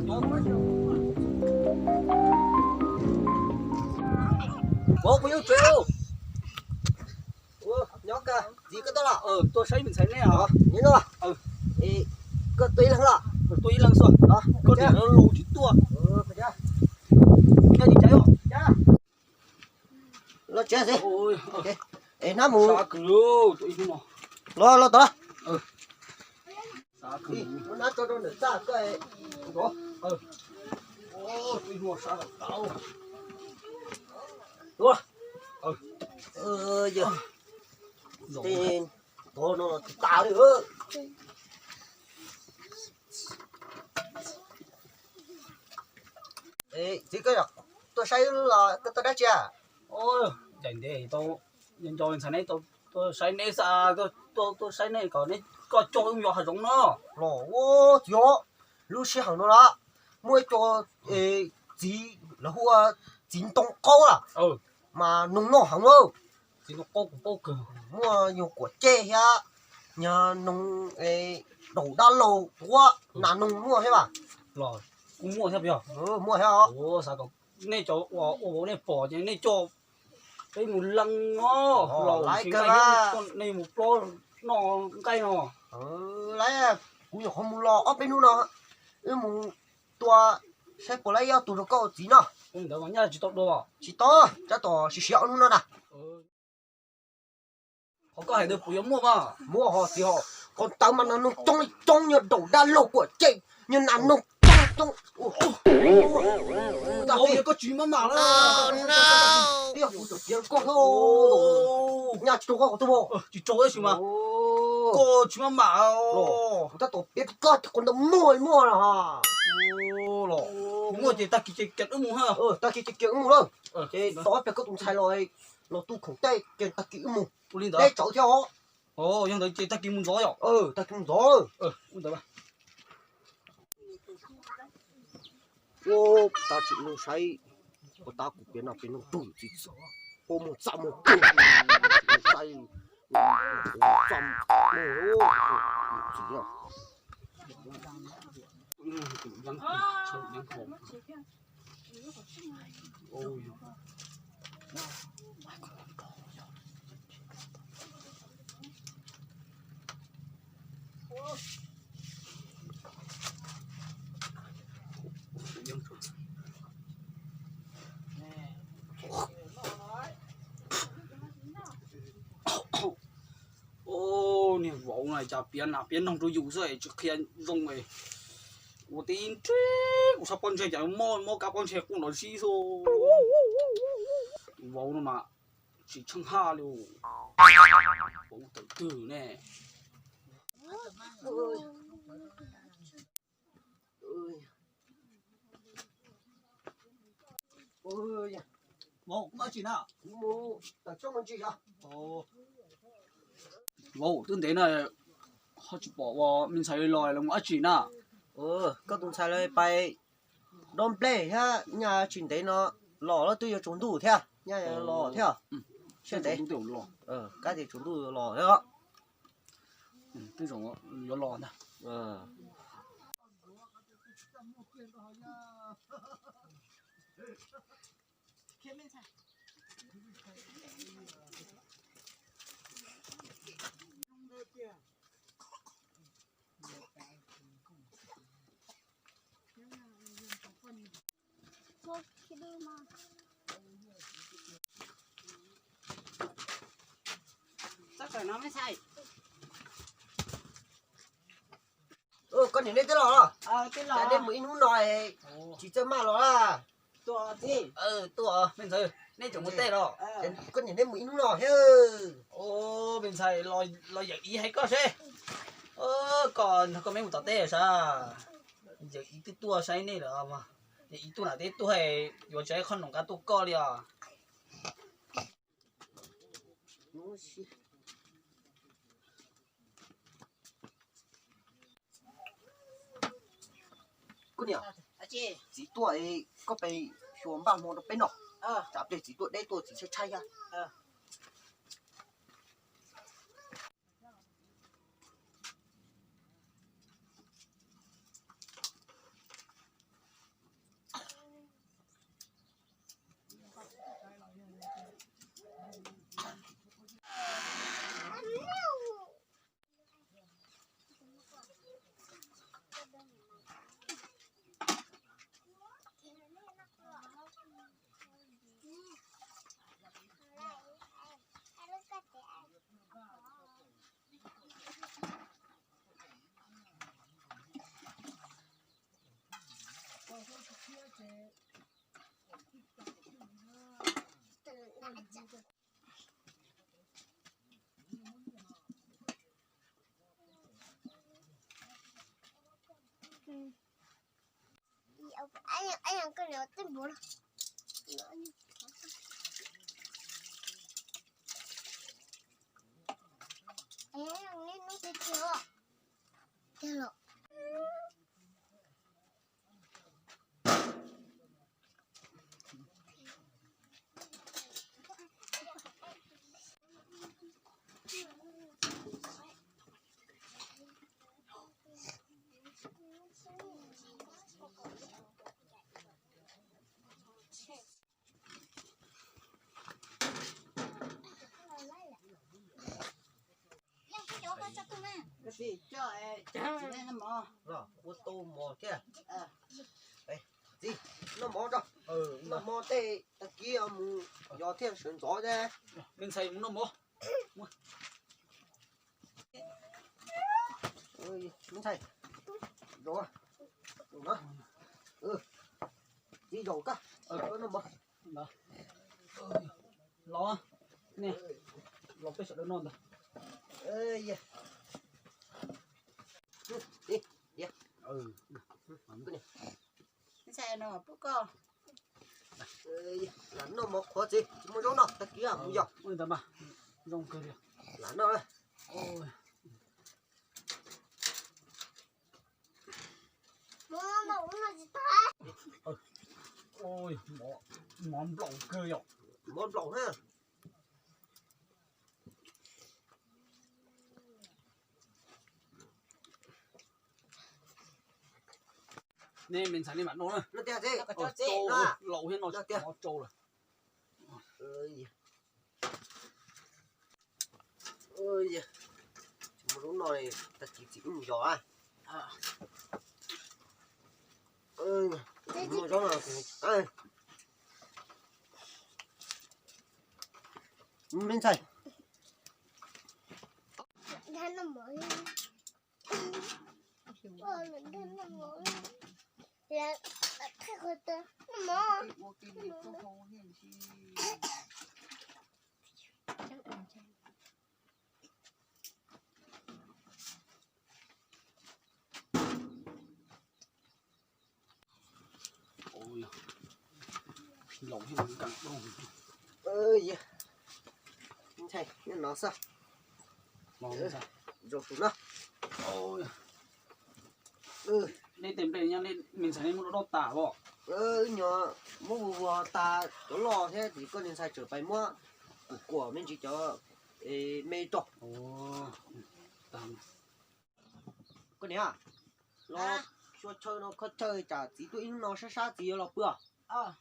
Vauv, kuv yuav tsev. Nyob kawg, txiv koj tuaj los? Tuaj saib me ntxhais neb os. Nyob, koj tuaj ib leeg los? Tuaj ib leeg xwb. Koj niam lus tsis tuaj. Nyob tsis caiv. Los tsev xwb. Es hnab mus. Los, los tod. Hnab tso rau ntawm txaj koj. Yog, tod no tas li. Txiv, koj tuaj saib los koj tuaj dab tsi? Caij ntev tau nco ntxhais neb, tuaj saib neb xwb, tuaj saib neb kom neb, koj coj wb mus yos hav zoov no. Los ua txiv os, lub sij hawm no na, muaj ib co txiv lawv hu ua txiv ntoo qaub a, mas noog noj heev. Txiv ntoo qaub kuv paub kawg. Muaj nyuag kuam cej thiab, nyuag noog daum dab laug, quab nas noog muaj thiab mas. Los kuj muaj thiab yog? Muaj thiab os. Xav kom nej cov ua vauv nej pom ces nej coj peb mus leej os. Los laiv kawg, nej mus plob noj nqaij no. Laiv, kuv nyuam qhuav mus los ob peb hnub no, wb mus tua saib puas laib ib ob tug rau koj ua txiv no. Ntawd mas nyaj tsis tau dua. Tsis tau, tab tom siav siav ob hnub no na. Qhov koj hais ntawd puas yuav muaj mas? Muaj hos txiv hos, qhov ntawd mas nas noog coob li coob, nyuag daum dab laug kuam cej, nyuag nas noog coob li coob. Koj tsis maj mam los? Tiag, kuv tseem piav koj thiab. Nyaj tsis rau koj qhov twg mas? Tsis rau tab sis mas koj tsis maj mam los. Kuv tab tom piav rau koj tias qhov ntawd muaj muaj na. Los muaj ces tag kis ces kiag wb mus ha. Tag kis ces kiag wb mus lawm. Ces tos ib pliag koj tus ntxhais los, los tu khoom tej ces tag kis wb mus. Ua li ntawd. Deb tsawv thiab os. Yog ntawd ces tag kis mus ntxov yom? Tag kis mus ntxov. Ua ntawd. Ua, tab tsis mus saib, ua tab kuv piav no piav no rau txiv txawm, ua mus txaj mus pw, saib, txaj mus pw, txiv os. Niag vauv no cas piav nas piav noog rau yus xwb tsis qhia zoo. Ua tib nreb kuv sab pob ntseg cas mob mob kab pob ntseg quaj nrov zib xwb. Vauv no mas tsis tsheej haj li. Vauv tawm twg ne? Vauv, kuv mus dab tsi na? Kuv mus tawm tsob me ntsis os. Vauv, twb ntev na, ho tsis pom ua me ntxhais los los mus dab tsi na? Koj tus ntxhais los pais dob nplej thiab, nyaj tsis ntev no los los twb yuav tsaus ntuj thiab, nyaj los thiab. Siab ntev, kab tias tsaus ntuj los thiab. Twb zoo yuav los ntag. Koj niam neb twb los los? Neb mus ib hnub no tsis txawj maj los la. Tuaj, me ntxhais, neb tseem mus teb los? Koj niam neb mus ib hnub no thiab. Me ntxhais, los yawm Iv hais koj seb. Koj nrog koj me mus tom teb sav? Yawm Iv twb tuaj saib nej lawm. Yawm Iv tuaj nram teb tuaj, yuav tsis qhov noj qab tuaj koj li os. Koj niam, txiv tuaj, koj pes xyuas npaj hmo rau peb noj. Tsam pliag txiv tuaj deb tuaj txiv tshaib tshaib thiab. Ua tau mov thiab. Txiv, noj mov tso. Noj mov tej tag kis mus yos thiaj sawv ntxov thiab. Me ntxhais mus noj mov. Me ntxhais, zaum no. Txiv zaum koj noj mov. Los, los peb sawv daws noj ntag. Lam noj mov qhuav txiv, tsis muaj zaub noj, tag kis mus yos. Lam noj. Mov nplaum kawg yom. Mov nplaum na. Nej me ntxhais nej mam noj na. Laus thiab no mov tsau lawm. Tsis muaj zaub noj, tag kis txiv wb mus yos. Tsis muaj zaub no. Me ntxhais. Laus thiab no. Ntshai no xwb. Zaum tus no. Nej tej nplej nyob nej me ntxhais nej muab rau tas os. Wb nyuam muab vus vus tas cov loj thiab ces koj niag ntxhais tseem pais muab kuam kuam me ntsis cov me rau. Koj niam, los xyuas chaw no kho chaw tsam txiv tuaj ib hnub no sab sab txiv yuav los pw os.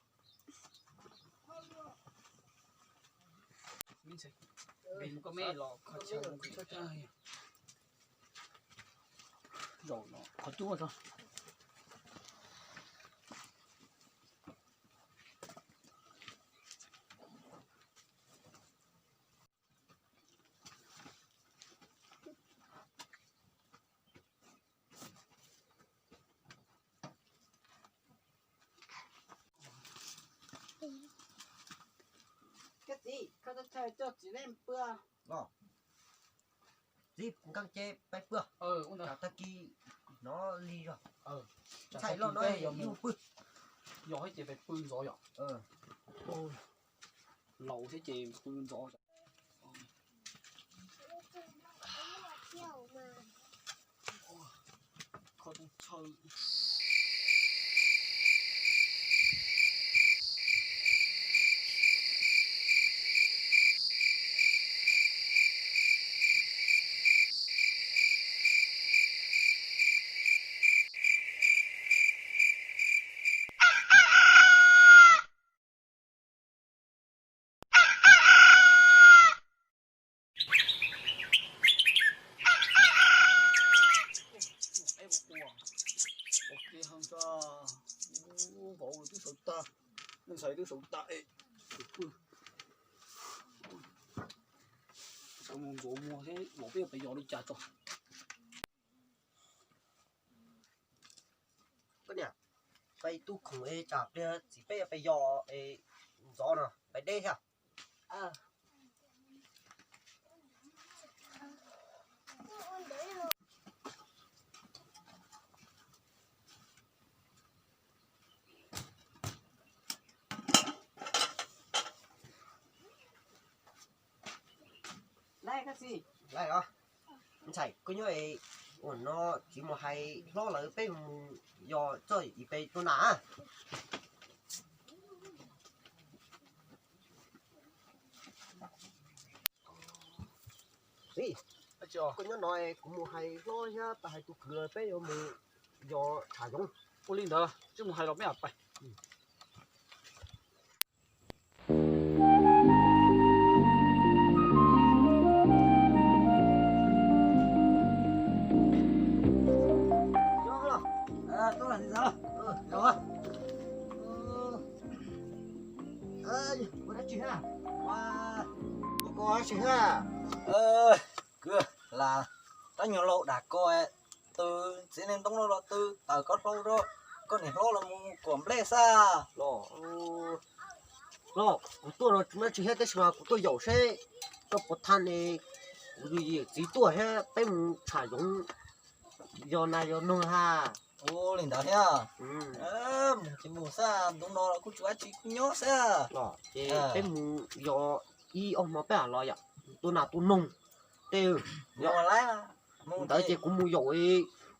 Zaum no qhov cub tso. Koj txiv, kho txoj chaw coj txiv nej pw. Txiv, nkag ces pais pw. Tsam tag kis hnov lig zog. Ntshai loj no yus pw. Yog thiab ces pais pw ntxov yom. Laus thiab ces pw ntxov. Vauv twb sawv tag, ntxhais twb sawv tag es pw. Sawv mus ntxuav muag thiab vauv peb yuav pais yos li cas tso. Koj niam, Pais tu khoom es tsam pliag txiv peb yuav pais yos es ntxov no pais deb thiab. Ntxhais, koj nyob ua no, txiv mus hais hlob lawv peb mus yos txoj ib pem tua nas. Koj nyob no kuv mus hais hlob thiab pab hais tus kwv lawv peb yuav mus yos tshav zoov. Ua li ntawd tsis mus hais los peb pais. Kwv, las tab nyuag laus dam ko, twb txiv neej ntoo los twb tawm koj hlau rau koj niam hlob los mus kuam nplej xwb los. Los kuv tuaj no tsis muaj tsis thiab, tab sis mas kuv tuaj yaum seb koj puas tham ne, kuv yawm txiv tuaj thiab peb mus tsham zoov yos nas yos noog ha. Ua li ntawd thiab. Mus ces mus xwb, ntu no los kuj tsis ua dab tsi kuj nyob xwb. Los ces peb mus yos ib ob hmo peb mam los yom, tua nas tua noog tej. Ntawd ces kuv mus yaum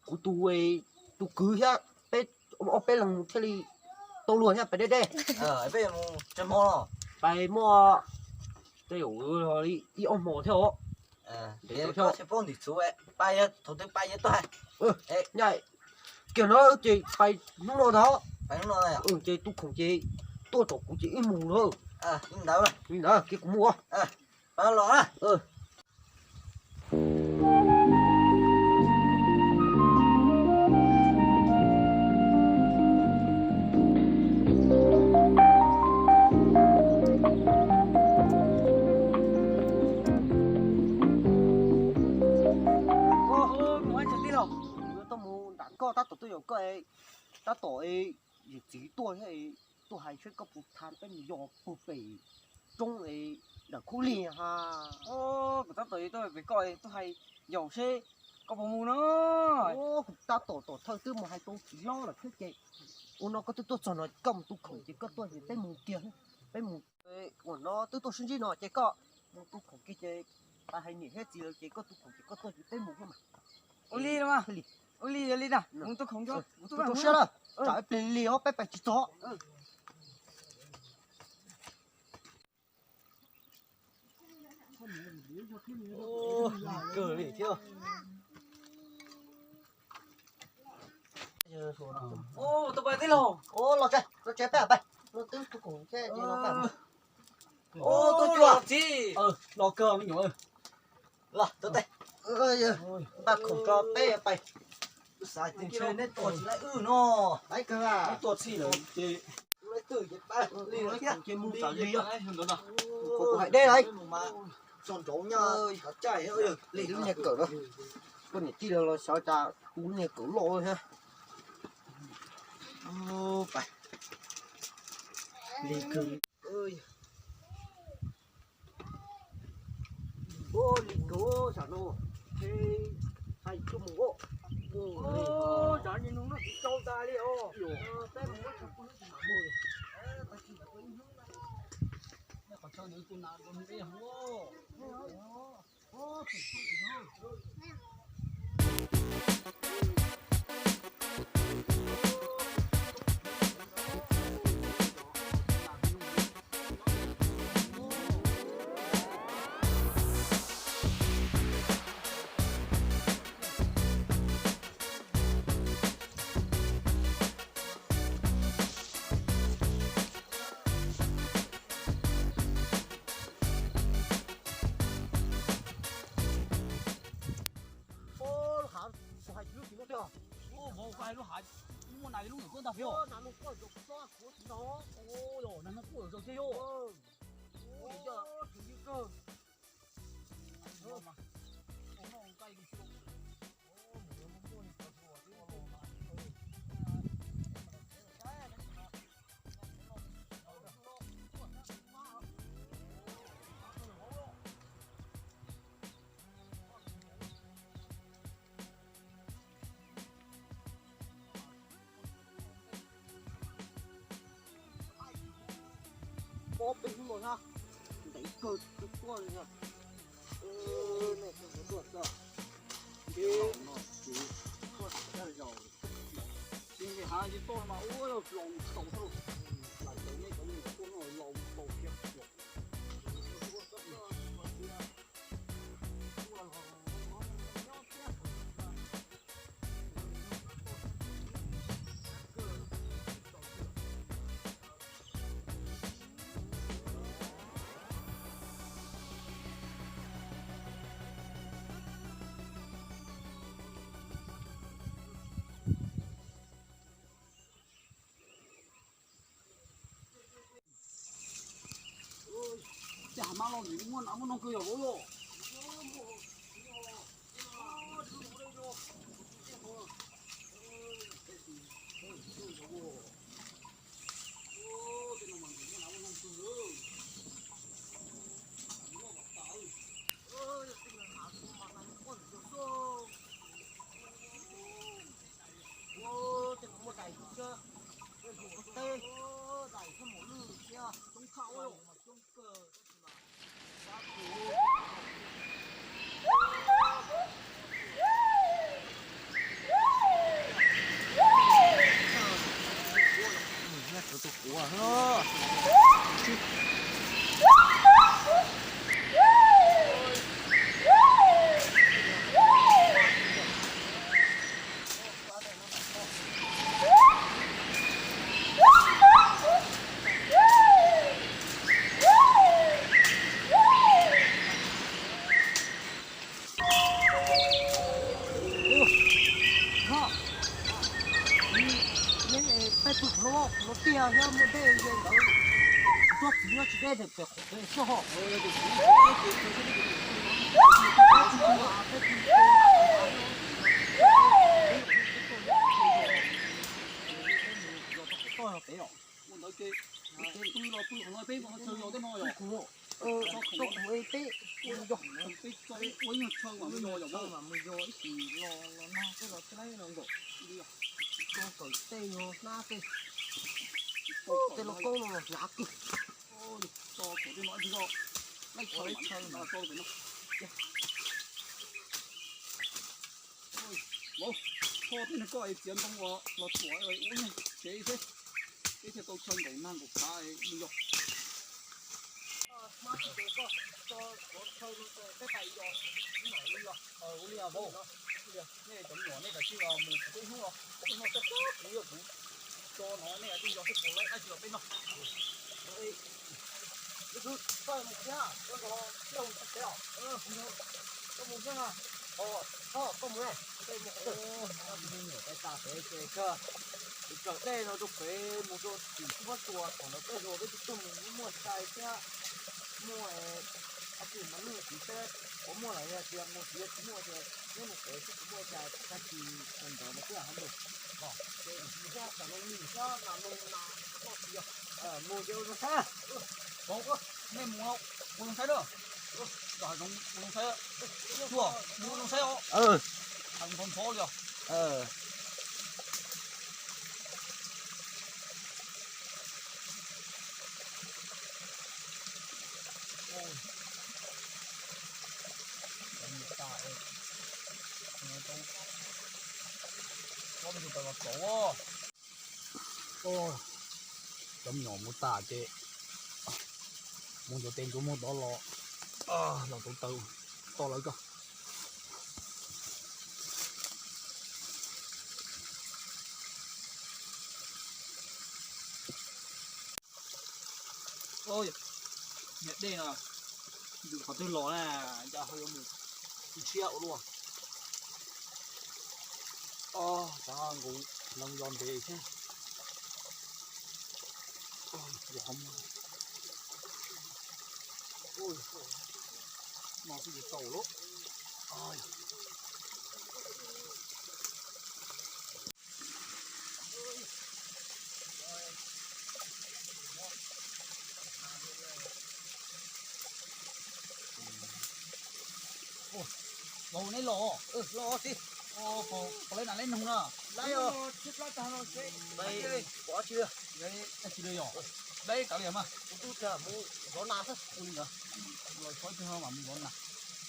kuv tus, tus kwv thiab peb ob peb leeg thiaj li tau luag thiab pais deb deb. Pais muaj tej zaum li ib ob hmo thiab os. Kiag no ces pais hnub no ntag. Ces tu khoom ces tuaj tom kuv ces wb mus lawm. Li ntawd kiag kuv mus. Tij laug, kuv yuav tuaj mus nram koj tab tom tuaj yaum koj, tab tom yawm txiv tuaj thiab, tuaj hais seb koj puas tham peb mus yos puag pem roob es ntawm khub lig ha. Kuv tab tom tuaj pem koj tuaj hais yaum seb koj puas mus no. Kuv tab tom tom thawj twb mus hais tau txiv hlob lawm thiab ces ua no koj twb tuaj txog no koj mus tu khoom ces koj tuaj ces peb mus kiag, peb mus. Ua no twb tuaj sib ntsib no ces koj mus tu khoom kiag ces pab hais niam thiab txiv lawm ces koj tu khoom ces koj tuaj ces peb mus thiab mas. Ua li, ua li, ua li na, mus tu khoom, mus tu siab lawm, tsam ib pliag lig os peb pais tsis txog. Kawg li thiab. Tus pais tij laug, los tsev, los tsev peb pais, los twb tu khoom seb. Tus cua txiv, los kawg me nyuam. Los tus tij, npaj khoom tso peb pais. Xav tias ntshe neb tuaj tsis laib wb no. Laib kawg, neb tuaj txhij lawm ces laib twj ces pab li thiab ces mus txawm li. Kuv hais deb lawm, txog nraud nyob qhov caij li lub niag kawm no. Koj niam tij laug los xyov cas kuv lub niag kawm loj thiab. Li kawg. Ua li kawg, tsam no hais tuaj mus. Tsam no tsis tau tas li os. Peb mus muab tshav puag hnub tsis mam mus li. Qhov chaw nws tus nas nkaus nws dej hov. Ua, lub hav kuv hais tsis lub tsis no tiag. Ua, vauv, koj hais lub hav muaj nas lub ntawm koj ntag thiab. Nas no kuj zaum tsis tau, kuv tsis ntag. Ua, nas no kuj zaum tsis yog. Ua, tsis yog kawg. pob peb hnub no na, ntev kawg tuaj li. Nej tuaj txog, ntev no ces tuaj txog zaus, ces nqis hav ces toj mas ua laus tau, lam cov nej cov me nyuam tuaj no laus tau thiab. Tej hav mab los nws muaj nav muaj noog kawg yom vauv yom. Tej no mas nws muaj nav muaj noog kawg. Tej no muaj dais thiab, teb, dais thiab mos lwj thiab. Peb pw qhov no, qhov no tiag thiab muaj dej ze ntawd. Tsob txiv nyob tsis deb pem qhov pem xwb ho. Ua ntawd ces pw los pw qhov no peb mus chaw yos tej no yom. Tau kuv peb ua yog peb ua ib nyuag chaw mas mus yos yom, mas mus yos ib chim los los nag tej los txaij los nkaum, tau kawm tej nyuag hnab tej, tej los koob no los hnyav kiag. Tso tej no ib tug zog, laib chaw no. Vauv, kho tej niag koj es txiav ntoo uas los tuam ua ib nyuag tsev xwb, peb thiaj tau chaw nkaum nag nkaum kav mus yos. Hmab tsis ces koj tso kuv chaw no peb pais yos ib yam li yos. Ua li vauv, nej cov me nyuam nej kav tsij los mus kuv peb hnub los, peb hnub txog kuv yog kuv tso no nej kav tsij yos xwb puas laib dab tsi los peb noj. Koj mus thiab, koj mus thiab os. Koj mus thiab na. Koj mus, koj mus, me nyuam peb tas pem ces kawg, kuv kawm dej no rau pem mus rau tim xub pob tsuas thaum ntawd peb hluas peb tub tuag mus muaj sai thiab, muaj dab tsi mas lwj tid thiab, puas muaj lawm yog tias mus tid yog tsis muaj ces neb mus pem xwb tsis muaj cas, tag kis mus ntawd mas twb ho mus. Ces mus thiab tam no mus thiab mas mus mas koj tsis yog, mus ces ua zoo saib. Nej mus ua zoo saib na. Kom hav zoov ua zoo saib. Tuaj mus ua zoo saib os. Hav zoov ntxhov ntxhov li os. Cov me nyuam mus tas ces, mus cov tes ntsuav muag tod los, los tau taw toj lawv koj. Niag dej no, ntws qhov twg los na, cas ho yuav mus ib siab ua luaj. Tav nqus hneev zos ntev thiab. No xwb yuav tau lawm. Vauv, neb los, los txiv. Pov, pov leb nas leb noog na. Leb os. Leb pov tsi, leb tsi li yog. Leb kav liam mas. Ua li ntawd. Los txhob ib tug no mas mus zov nas.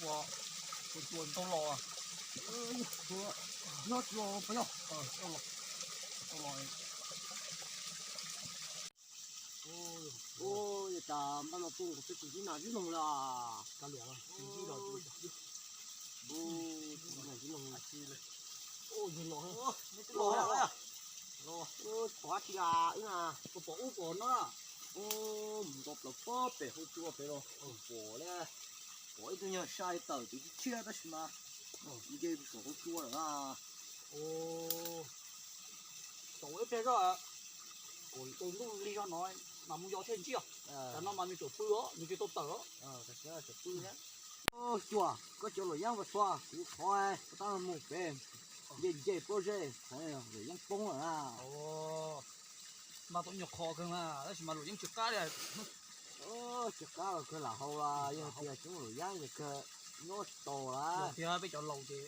Ua, ua tua tau los. Nyob tsis los pov yog. Tau los. Tau los. Ua cas npaj no tuaj nkaus peb tsis ntsib nas ntsib noog li. Kav liam, tsis ntsib los tsis ntsib. Ua, tsis ntsib nas ntsib noog li. Ua, yog los, los, los. Pom tsis a wb na. Koj pom ub pom no. Mus nto plaws pob pem hauv tsua pem los pom li. Pom ib tug nyuag sai tawm tus tshiab tab sis mas nce saum hauv tsua lawm na. Tau ib pliag zoj, kuv tus ntuj lig zog no mas mus yos thiaj ntsib os. Tam no mas nws tseem pw os, nws tsis tau tawm os. Xyuas, koj cov luam yeeb vas xua, kuv thov koj tab mus pem nce nce pob zeb, luam yeeb poob lawm na. Mas tau nyuag qho kawg mas tab sis mas luam yeeb tsis qab li. Tsis qab los kawg lam hau las, yog tias tsis muaj luam yeeb ces kawg nyob tsis tau las. Tias peb cov laus ces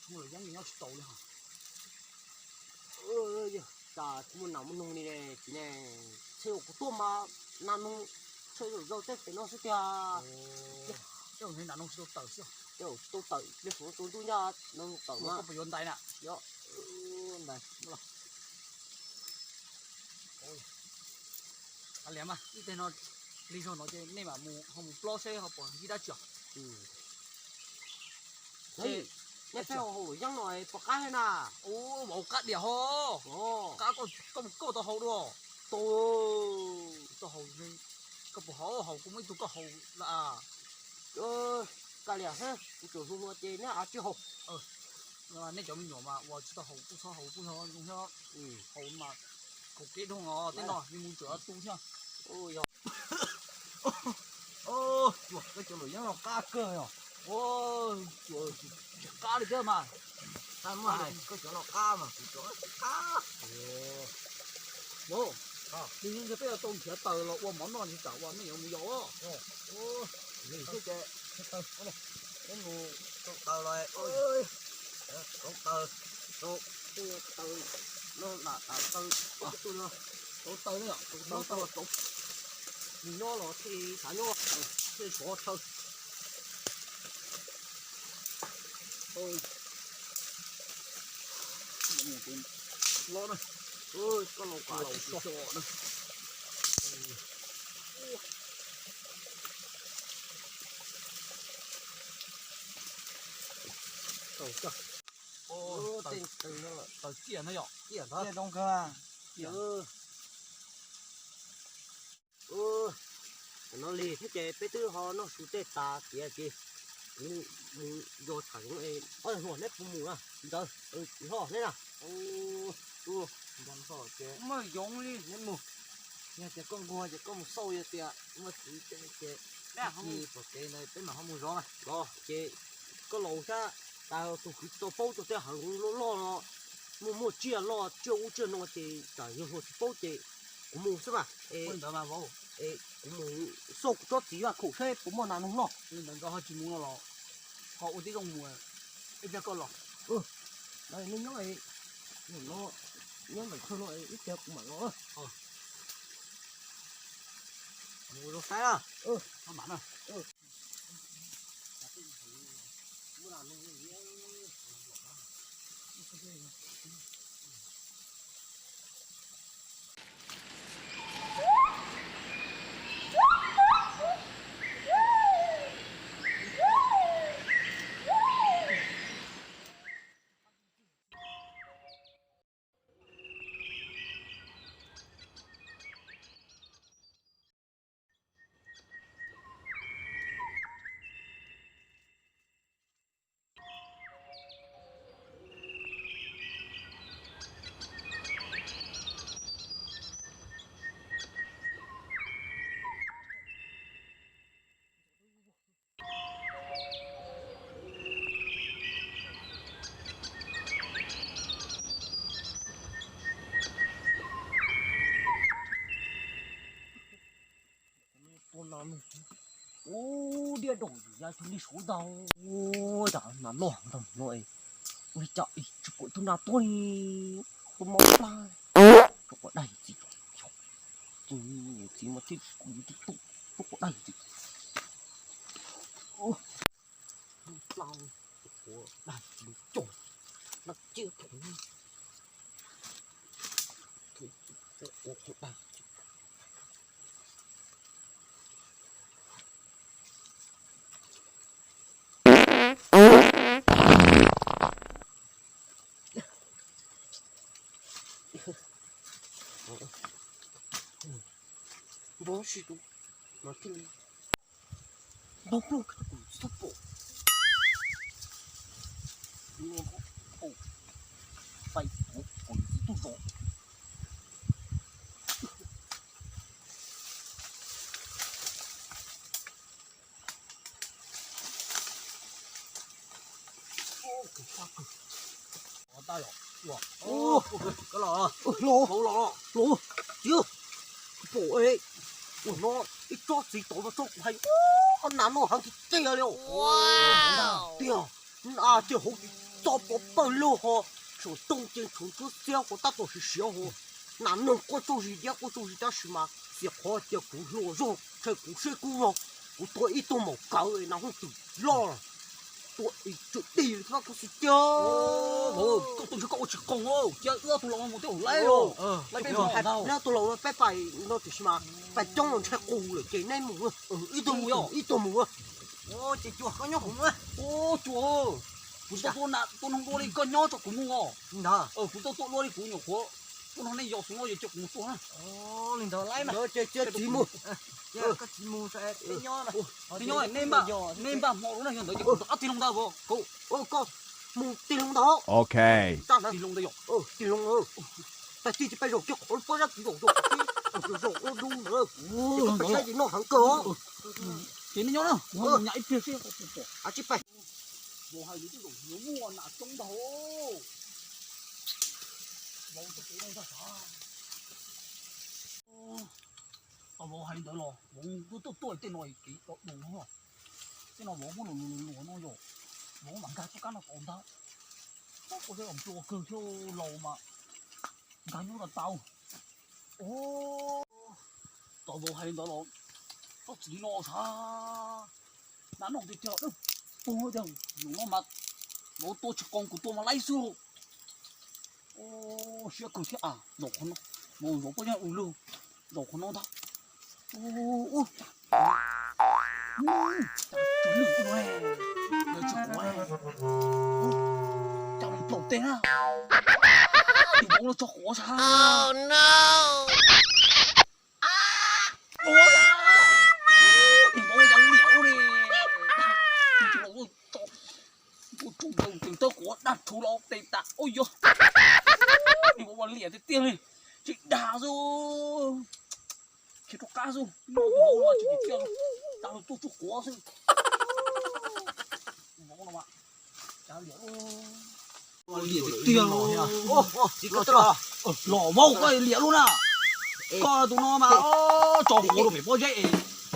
tsis muaj luam yeeb nyob tsis tau li. Yog tas tsis muaj nas muaj noog li ne, tsis ne, txhij kuv tuaj mas nas noog txhij zaum zau tej pem no xwb tiag. Tej zaum nas noog tsis tau tawm xwb. Tej zaum tsis tau tawm, tej zaum tau ntuj ncaj nas noog tawm mas. Koj puas yuav ntais na? Ntais. Kav liam mas, ib teg no lig zog no ces nej mam mus ho mus plob seb ho puas ntsib dab tsi os. Nej pheej haus luam yeeb no puas qab thiab na? Ua, vauv qab diam ho. Qab, koj mus kauj tau haus dua? Tau, tau haus. Koj puas haus? Haus kuv muaj ib tug koj haus lawm. Kav liam, kuv tseem hluas hluas ces neb av tsis haus. Nej cov me nyuam mas uas tsis tau haus kuj txhob haus kuj txhob zoo thiab. Haus mas kaum kev dhau os, tej no yus mus tseem tu thiab. Cuag koj cov luam yeeb no qab kawg os. Ua, cuag tsis qab li thiab mas. Qab mas, koj cov no qab mas kuv cov tsis qab. Vauv, nws yog peb yuav tau nrhiav taws los ua mov noj tsis tsam uas nej yuav mus yos. Peb mus rau taws los, rau taws, rau taws, no lam taws, rau taws, rau taws, nws nyob los thiaj xav nyob, thiaj sov thawj. Los na, koj laus tsis so na. Taws tsiaj no yom, tsiaj zoo kawg. Tam no lig thiab ces peb twb ho noj su tej tas tiav ces kuv mus yos tsham zoov es ob tug hluas neb puas mus na? Ntawd, ho neb na. Muaj yoov li neb mus. Yog tias koj nquag ces koj mus xauj, yog tias muaj txiv ces pom kev ntawd peb mam ho mus zov na. Los ces koj laus xyab, tas tus kwv tau paub rau tej hav zoov loj loj no, muaj muaj tsiaj loj tsiaj ub tsiaj no ces tsam yog hluas tsis paub ces kuv mus xwb mas. Es kuv mus xauj kuv tsob txiv vaj khaum saib puas muaj nas noog noj. Li ntawd nkawd ho tsis mus no los ho ua tib zoo mus, ib pliag koj los. Nej nyob, nyob ntawm chaw no ib pliag kuv mam los. Mus zoo saib na. Ua diaj daum ya cu li suav ntag. Ua cas nas loj ntag no es. Ua li cas tsis pom tus nas tuaj li, tus mob plab. Tus quav daj txiv, txiv mas thiaj kuv tub, tus quav daj txiv. Tus quav daj txiv cog, no cia tus, tus quav daj txiv. Npog si tus no thiaj li npog pluj kuv tsis tau pom. Pais kuv kuv tsis tau zov. Los, los, los, txiv, pom ua no ib tsob txiv tod no tso kuv hais, nas no heev tiag tiag li os. Tiag, nas ces hauv txo pov pawg lug ho, tshuav tooj ces tshuav ntsuab xiab ho tab tom siav siav ho. Nas noog quaj tsaug zis diab quaj tsaug zis tab sis mas xiam qhov tias kuv hluas zog, ntshe kuv siab kub zog, kuv tua ib tug maum kawv nas hooj twm loj, tua ib tsum dig li thiab kuv xwb tiag. Koj tus ntshe koj ua tsis qoos, cia wb ob tug laus mus twb laib los, laib peb mus. Neb ob tug laus peb pais no tiam sis mas pais coob los ntshe qus lawm ces neb mus, ib tug mus, ib tug mus. Ces cuag koj nyob kuv mus. Cuag, kuv tsis tau tua noog dua li, koj nyob tso kuv mus os. Ntawd kuv tau tua dua li, kuv nyuam qhuav tuaj nrog nej yos xwb no, yog cia kuv mus tua na. Li ntawd laib na. Ces cia txiv mus. Koj txiv mus, peb nyob, peb nyob, nej npaj hmo lawm na, yog ntawd ces kuv rov qab tig loo ntag. Koj mus tig loo ntag. Tig loo ntag yom. Tig loo. Tag kis ces peb zaum kiag qhov pob zeb kuv zaum zaum, zaum ua du ntawd, ces koj peb saib ces noj heev kawg. Ces nej nyob na, kuv ho mus nyam ib pliag seb. Vauv hais li twb zaum yuav muaj nas coob ntag. Vauv txoj kev no ntag sav. Tau vauv hais li ntawd los vauv tuaj tuaj tuaj tej no kev cov dum no. Tej no vauv muab luam luam luam no yom, vauv mam nkag txoj kab no tau ntag. Tab sis ua kawg thiab laus mas nkag nyob tau tau. Tau vauv hais li ntawd los txhob txwv li no sav. Nas noog tiag tiag, pug tiag, zaum no mas vauv tua tsis qoos kuv tua mas laib xwb lauj. Siab kawg thiab, zaum qhov no, vauv zaum pob zeb ua lug, zaum qhov no ntag. Tsw lwj ua, tsis quav, cas plaum teg na, tus vauv no tso quav sav. Ua, tus vauv no cas liam ua li, tus vauv no tso, ua tsuj nkaus tus tawb quav daj rhuv los tes tas ua yog, tus vauv mas liam tiag tiag li, tsis dag xwb. Khiav rov qab xwb, tus vauv no tsis tiag, tas los tuaj tsuj quav xwb. Tus vauv no mas cas liam ua, liam tiag tiag. Los vauv, koj liam luaj na. Koj tus no mas tso quav rau pem pob zeb es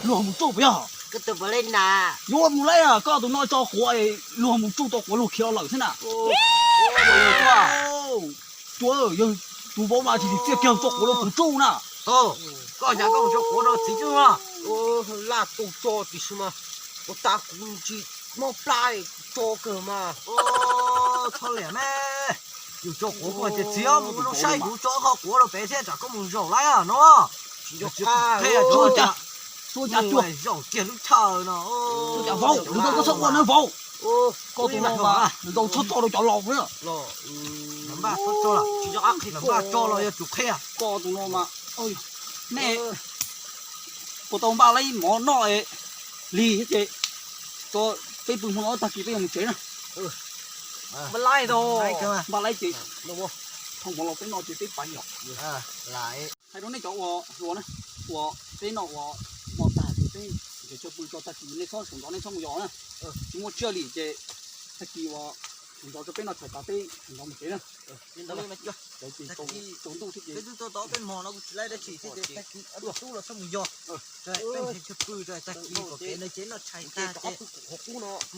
luag mus tsuj puas yog? Yuav mus laib, koj tus no tso quav es luag mus tsuj tau quav luag khiav lawm xwb na. Cuag, yog tus vauv mas tsis txiaj kiag tso quav rau kuv tsuj na. Koj cas koj mus tso quav rau txiv tsuj na. Laj tus tso tiam sis mas ua tas kuv tsis mob plab, tso kawg mas. Txhob liam me, yus tso quav koj tias txiv mus no saib kuv tso qhov quav rau pem thiab tsam koj mus zaum laib no. Tsis nco qab, zaum kiag lub chaw no. Vauv, lwm zaus koj txhob ua na vauv. Koj tus no mas lwm zaus txhob tso rau cov laus na. Tsis nco qab qhia, npaj tso los yog tsum qhia. Koj tus no mas, nej puas tau npaj laib mov noj li thiab ces tso peb pw hmo no tag kis peb yuav mus tsev na. Npaj laib ces thauj mov los peb noj ces peb pais yom. Hais rau nej cov uas hluas na, uas peb noj ua hmo tag ces peb nkag chaw pw tso tag kis nej txhob sawv ntxov nej txhob mus yos na. Tsis muaj tsiaj li ces tag kis uas Ntov rau peb noj tshais tas peb ntov mus tsev na. Tsaus ntuj thiab ces peb twb tuaj tau peb hmos no kuv tsis laib dab tsi thiab ces tag kis ob tub los txhob mus yos. Peb nrhiav chaw pw tag kis pom kev no ces noj tshais tag ces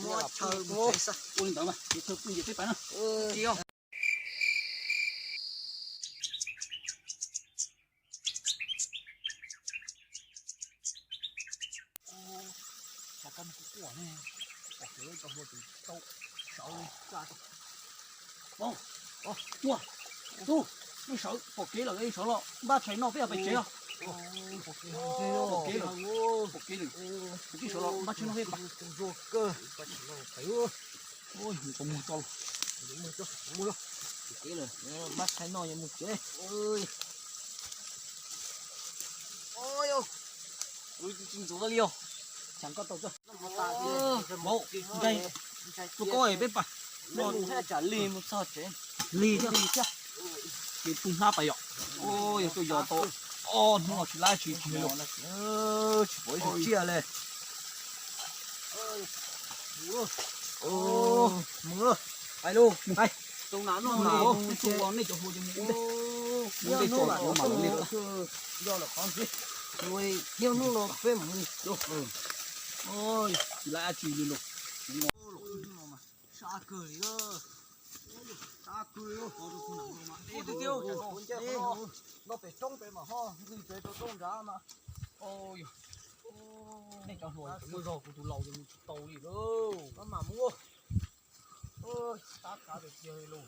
muab chaw mus tsev xwb. Ua li ntawd mas ces chaw pw ces peb pais na. Ua, tub, nej sawv pom kev lawm, sawv los npaj tshais noj peb pais tsev os. Pom kev lawm, pom kev lawm, sawv los npaj tshais noj peb pais. Npaj tshais noj yuav mus tsev. Tsis ntxuav li os. Ntshai, tua koj peb pais. Lig thiab, ces pw hnab pais yom. Yog tuaj yos tau ob hnub no tsis lab tsis tsis li, tsis pom ib tug tsiaj li. Mus, hais lus, hais. Nej cov hluas ces mus ua ntej, mus ua ntej tso, ua mam los nej. Thiab hnub no peb mus tsis lab tsis li los. Sab kawg li, sab kawg li. Ub, twb tiag, noj pem roob pem mas ho ntxig tsev rau roob nrad mas. Nej cov hluas, kuv zog kuv tus laus ces mus tsis tau li lauj. Maj mam mus. Sab kawg tiag tiag li lauj.